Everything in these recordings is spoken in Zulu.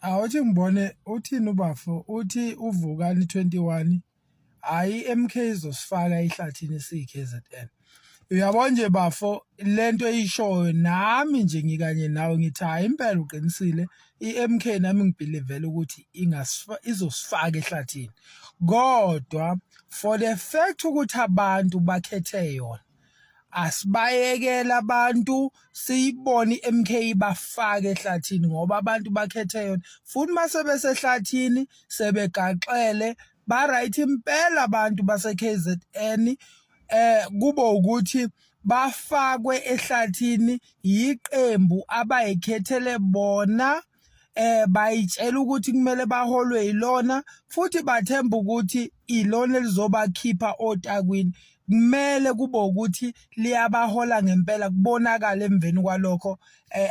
Awuthi ngibone uthini ubafo, uthi uVukani 21, hhayi i-M_K izosifaka ehlathini siyi-K_Z_N. Uyabo nje bafo, lento eyishoyo nami nje ngikanye nawe, ngithi hhayi impela uqinisile, i-M_K nami ngibhilivela ukuthi izosifaka ehlathini. Kodwa for the fact ukuthi abantu bakhethe yona, asibayekele abantu siyibone i-MK bafake ehlathini ngoba abantu bakhethe yona, futhi mase besehlathini sebegaxele ba-right impela abantu base-KZN. Kube ukuthi bafakwe ehlathini yiqembu abayikhethele bona, bayitshela ukuthi kumele baholwe yilona futhi bathemba ukuthi ilona elizobakhipha otakwini. Kumele kube ukuthi liyabahola ngempela, kubonakala emveni kwalokho.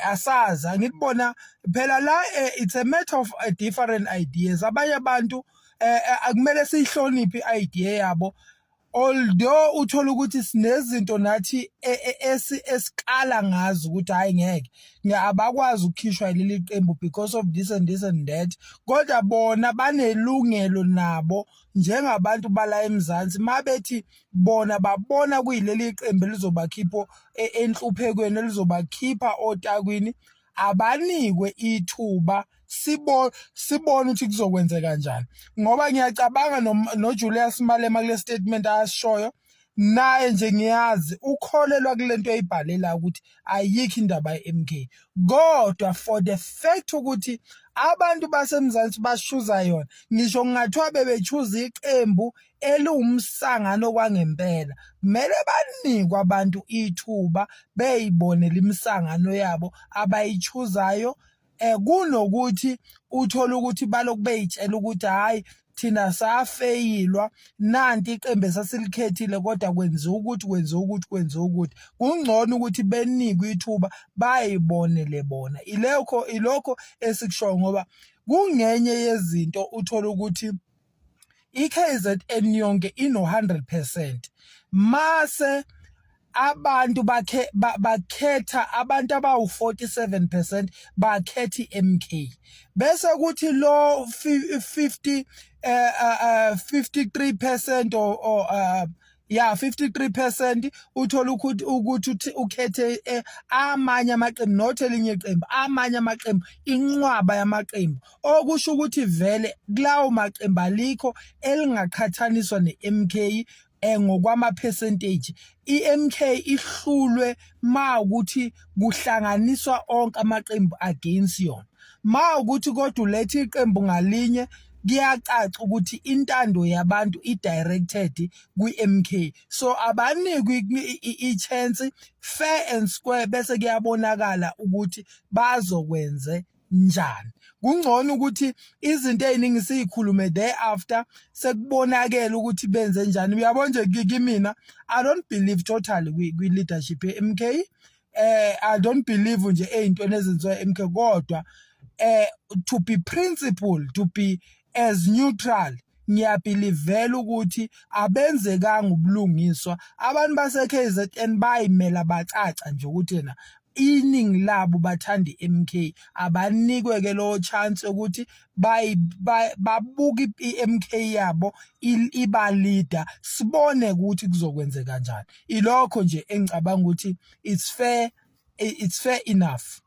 Asazi, angikubona phela la, it's a matter of different ideas. Abanye abantu akumele siyihloniphe i-idea yabo, although uthola ukuthi sinezinto nathi esikala ngazo ukuthi hayi, ngeke abakwazi ukukhishwa leli qembu because of this and this and that, kodwa bona banelungelo nabo njengabantu bala eMzansi mabethi bona babona kuyileli qembu elizobakhipha enhluphekweni, elizobakhipha otakwini. Abanikwe ithuba, sibone ukuthi kuzokwenzeka kanjani, ngoba ngiyacabanga no Julius Malema kule statement asishoyo naye nje, ngiyazi ukholelwa kulento eyibhalela ukuthi ayikho indaba ye-MK, kodwa for the fact ukuthi abantu baseMzansi bashuza yona, ngisho kungathiwa bebechuza iqembu eliwumsangano kwangempela, kumele banikwe abantu ithuba beyibonele imisangano yabo abayichuzayo, kunokuthi uthole ukuthi balokhu beyitshela ukuthi hhayi, thina safeyilwa, nanti iqembu esasilikhethile, kodwa kwenziwa ukuthi, kwenziwa ukuthi, kwenziwa ukuthi. Kungcono ukuthi benikwe ithuba bayibonele bona. Ilokho esikushoyo, ngoba kungenye yezinto uthola ukuthi i-KZN yonke ino-100%, mase abantu bakhe bakhetha abantu abawu-47% bakhetha i-MK, bese kuthi lo 50 53% or yeah, 53% uthola ukuthi ukhethe amanye amaqembu, not elinye iqembu, amanye amaqembu, inqwaba yamaqembu, okusho ukuthi vele kulawo maqembu alikho elingaqhathaniswa ne-MK ngokwama percentage. iMK ihlulwe ma ukuthi kuhlanganiswa onke amaqembu against yona. Ma ukuthi kodwa uletha iqembu ngalinye, kuyacaca ukuthi intando yabantu i-directed kwi-MK, so abanikwe i-chance fair and square, bese kuyabonakala ukuthi bazokwenze njani. Kungcono ukuthi izinto eziningi sizikhulume thereafter sekubonakele ukuthi benze njani. Uyabona nje, kimina I don't believe totally kwi leadership ye-MK. I don't believe nje eyintweni ezenziwa MK, kodwa to be principled, to be as neutral, ngiyabelievela ukuthi abenzekanga ubulungiswa. Abantu base KZN bayimela bacaca nje ukuthi yena iningi labo bathanda iMK. Abanikwe ke lo chance ukuthi babuke iMK yabo iba leader, sibone ukuthi kuzokwenzeka kanjani. Ilokho nje engicabanga ukuthi it's fair, it's fair enough.